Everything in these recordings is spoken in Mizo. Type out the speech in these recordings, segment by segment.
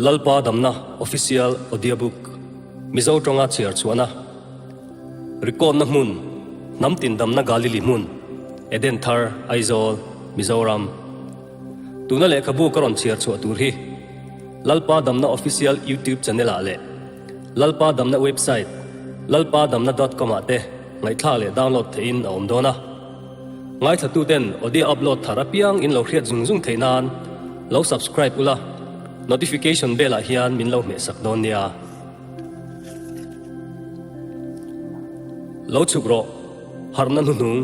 Lalpa Damna Official Audiobook Mizo tawnga chhiar chhuahna Record-na hmun Hnam tin damna Galili hmun Eden Thar Aizawl Mizoram Tuna lehkhabu ka rawn chhiar chhuah tur hi Lalpa Damna Official YouTube channel ah leh Lalpa Damna website lalpadamna dot com ah te ngaihthlak leh download theihin a awm dawn a. Ngaithlatuten audio upload thar apiang in lo hriat zung zung theih nan lo subscribe ula, notification bell ah hian min lo hmehsak dawn nia. Lo chhuk rawh, harhna hnuhnung,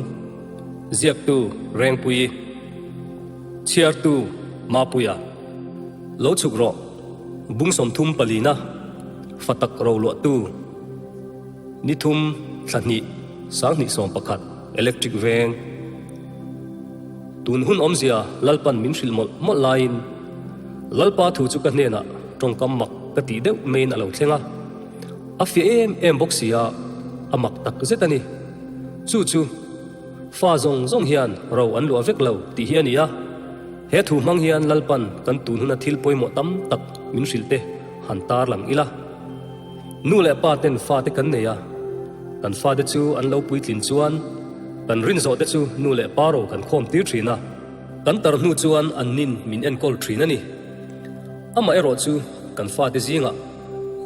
ziaktu Rengpuii, chhiartu Mapuia. Lo chhuk rawh, bung 30 palina, fa tak roluahtu, ni thum thla hnih 2011 electric veng. Tun hun awmzia Lalpan min hrilh mawlh mawlh laiin Lalpa thu chu ka hnenah tawngkam mak ka tih deuh maiin a lo thleng a, a fiah em em bawk si a, a mak tak zet a ni. Chu chu fa zawng zawng hian ro an luah vek lo tih hi a ni a. He thu hmang hian Lalpan kan tun huna thil pawimawh tam tak min hrilh te han tar lang ila. Nu leh pa ten fate kan nei a, kan fate chu an lo puitlin chuan kan rin zawh te chu nu leh pa ro kan khawm tir thin a, kan tar hnu chuan an nin min enkawl thin a ni. Amaherawh chu kan fate zingah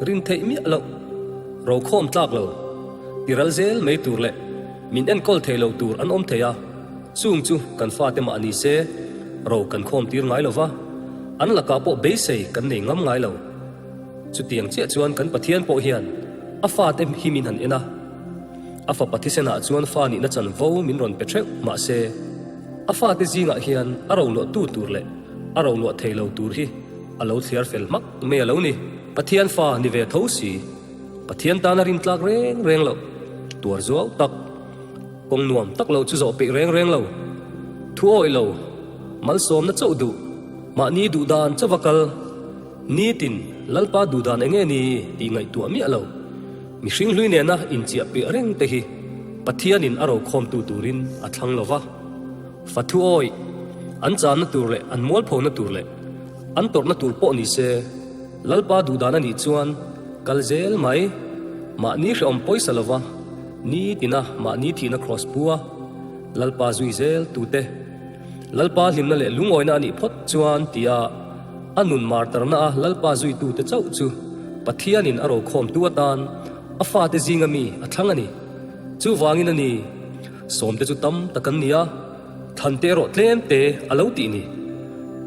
rin theih miah loh, ro khawm tlak lo, tiral zel mai tur leh min enkawl thei lo tur an awm thei a, chung chu kan fate mah ni se ro kan khawm tir ngai lo va, an lakah pawh beisei kan nei ngam ngai lo. Chutiang chiah chuan kan Pathian pawh hian a fate hi min han en a, a fapa thisenah chuan fa nihna chanvo min rawn pe theuh mahse, a fate zingah hian a roluahtu tur leh a roluah thei lo tur hi a lo thliar fel hmak mai a lo ni. Pathian fa ni ve tho si, Pathian tana rintlak reng reng loh, tuar zuau tak, kawng nuam tak lo chu zawh peih reng reng lo, thu awih lo, malsawmna chauh duh, mahni duhdan chauva kal, Nitin, Lalpa duhdan eng nge ni tih ngaihtuah miah lo. Mihring hlui nena inchiah piah reng te hi Pathianin a rokhawmtu turin a thlang lo va. Fathu awih, an channa tur leh an mualphona tur leh an tawrhna tur pawh ni se, Lalpa duhdan a nih chuan kal zel mai. Mahni hrehawm pawisa lo va, nitina mahni thihna kraws pu a, Lalpa zui zel tute. Lalpa hlimna leh lungawina a nih phawt chuan tia a nun martarna a Lalpa zuitute chauh chu Pathianin a rokhawmtu atan a fate zinga mi a thlang a ni. Chuvangin a ni, sawmte chu tam tak an ni a, thante erawh tlemte a lo tih ni.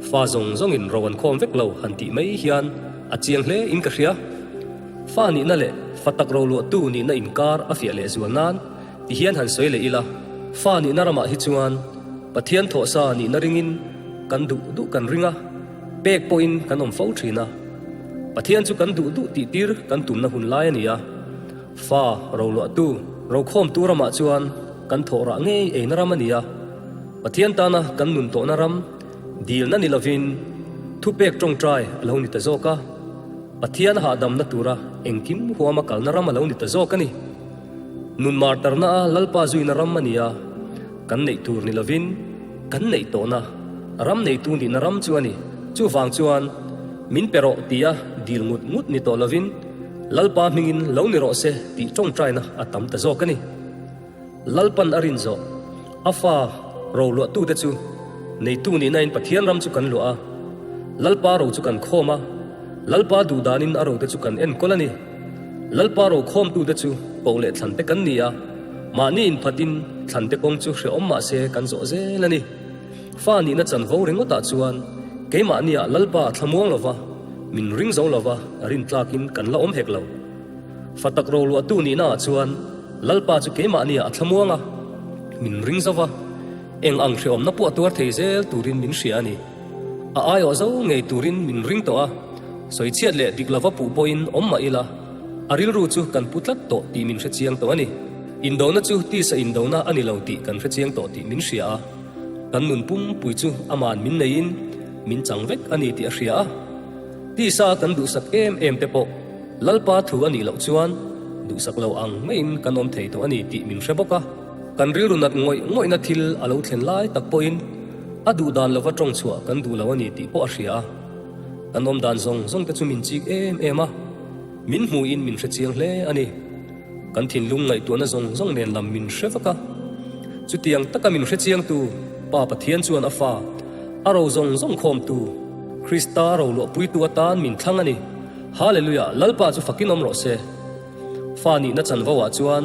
Fa zawng zawngin ro an khawm vek lo han tih mai hian a chiang hle in ka hria. Fa nihna leh fa tak roluahtu nihna inkar a fiah lehzual nan Ti hian han sawi leh ila, fa nihna ramah hi chuan Pathian thawhsa nihna ringin kan duh duh kan ring a, pek pawhin kan awm fo thin a. Pathian chu kan duh duh tih tir kan tumna hun lai a ni a. Fa roluahtu, rokhawmtu ramah chuan kan thawh rah ngei eina ram a ni a. Pathian tana kan nun tawhna ram dilna ni lovin thupek tawngtai a lo ni ta zawk a. Pathian hahdamna tura engkim huama kalna ram a lo ni ta zawk a ni. Nun martarna a Lalpa zuina ram a ni a, kan neih tur ni lovin kan neih tawhna ram neitu nihna ram chu a ni. Chuvang chuan min pe rawh tia dil ngut ngut ni tawh lovin Lalpa hmingin lo ni rawh se tih tawngtaina a tam ta zawk a ni. Lalpan a rin zawh a fa roluahtute chu neitu nihnain Pathian ram chu kan luah a, Lalpa ro chu kan khawm a, Lalpa duhdanin a rote chu kan enkawl a ni. Lalpa rokhawmtute chu koh leh thlante kan ni a, mahni inphatin thlante kawng chu hrehawm mah se kan zawh zel a ni. Fa nihna chanvo ringawtah chuan keimahniah Lalpa a thlamuang lo va, min ring zo lo va, rintlakin kan la awm hek lo. Fa tak roluahtu nihnaah chuan Lalpa chu keimahniah a thlamuang a, min ring zo va, eng ang hrehawmna pawh a tuar thei zel turin min hria a ni. A aiawh zo ngei turin min ring tawh a, sawichhiat leh dik lova puh pawhin awm mah ila, a rilru chu kan pu tlat tawh tih min hrechiang tawh a ni. Indona chu tisa indona a ni lo tih kan hrechiang tawh tih min hria a, kan nun pumpui chu aman min neiin min chang vek a ni tih a hria a. Tisa kan duhsak em em te pawh Lalpa thu a nih loh chuan duhsak lo ang maiin kan awm thei tawh a ni tih min hre bawk a. Kan rilru nat ngawih ngawihna thil a lo thlen lai tak pawhin a duh dan lova tawng chhuah kan duh lo a ni tih pawh a hria a. Kan awm dan zawng zawng te chu min chik em em a, min hmuhin min hre chiang hle a ni. Kan thinlung ngaihtuahna zawng zawng nen lam min hre vak a. Chutiang taka min hre chiangtu Pa Pathian chuan a fa, a ro zawng zawng khawmtu, Krista roluahpuitu atan min thlang a ni. Hallelujah! Lalpa chu fakin awm rawh se. Fa nihna chanvo ah chuan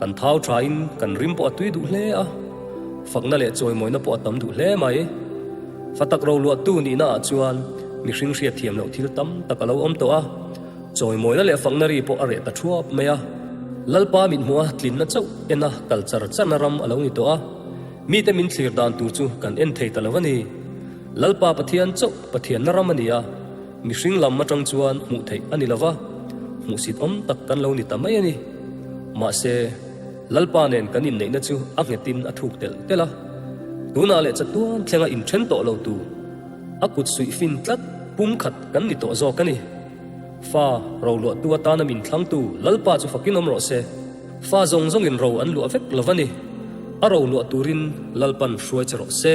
kan thau thain kan rim pawh a tui duh hle a, fakna leh chawimawina pawh a tam duh hle mai. Fa tak roluahtu nihna ah chuan mihring hriatthiam loh thil tam tak a lo awm tawh a, chawimawina leh fakna ri pawh a reh ta thuap mai a. Lalpa mithmuha tlinna chauh ena kal char charna ram a lo ni tawh a, mite min thlir dan tur chu kan en thei ta lo a ni. Lalpa Pathian chauh Pathianna ram a ni a. Mihring lam atang chuan hmuh theih a ni lo va, hmuhsit awm tak kan lo ni ta mai a ni. Mahse, Lalpa nen kan inneihna chu a nghetin a thuk telh telh a. Tunah leh chatuan thlenga inthen tawh lo tu, a kut suih fin tlat pum khat kan ni tawh zawk a ni. Fa, roluahtu atana min thlangtu Lalpa chu fakin awm rawh se. Fa zawng zawngin ro an luah vek lo va ni. A roluah turin Lalpan hruai che rawh se.